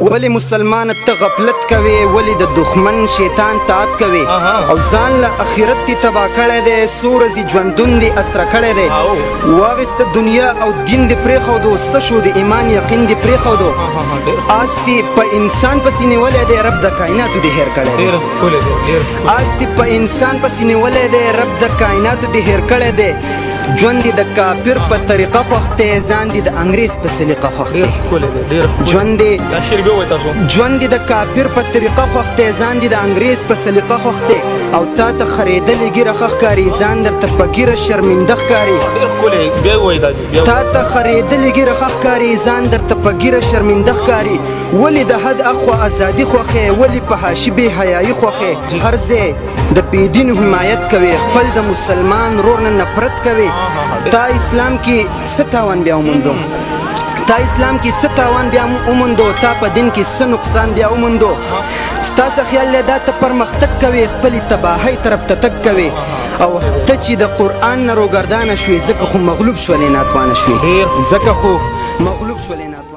ولی مسلمان ته غفلت کوي، ولی د دښمن شیطان طاعت کوي، او ځان له اخرت دی تباه کړی دی، څو ورځې ژوندون دی اسره کړی دی، واخیسته دنیا او دین دی پرېښودو، څه شو د ایمان یقین دی پرېښودو، آس دی په انسان پسې نیولی دی، رب د کایناتو دی هېر کړی دی، آس دی په انسان پسې نیولی دی، رب د کایناتو دی هېر کړی دی، ژوند دی د کافر په طریقه خوښ دی، ځان دی د انګریز په سلیقه خوښ دی، ژوند دی د کافر په طریقه خوښ دی، ځان دی د انګریز په سلیقه خوښ دی، او تا ته خرېدلې ږیره ښه ښکاري، ځان درته په ږیره شرمنده ښکاري، تا ته خرېدلې ږیره ښه ښکاري، ځان درته په ږیره شرمنده ښکاري، ولې د حد اخوا ازادي خوښې، ولې په حاشي بې حیايي خوښې، هر ځای د بې دینو حمایت کوي، خپل د مسلمان ورور نه نفرت کوي، تا اسلام کې څه تاوان بیا وموندو، تا اسلام کې څه تاوان بیا وموندو، تا په دین کې څه نقصان بیا وموندو، ستا څه خیال دی دا ته پرمختګ کوې، خپلې تباهۍ طرف ته تګ کوې، او ته چې د قرآن نه روګردانه شوې، ځکه خو مغلوب شولې ناتوانه شوې، ځکه خو مغلوب شولې ناتوانه.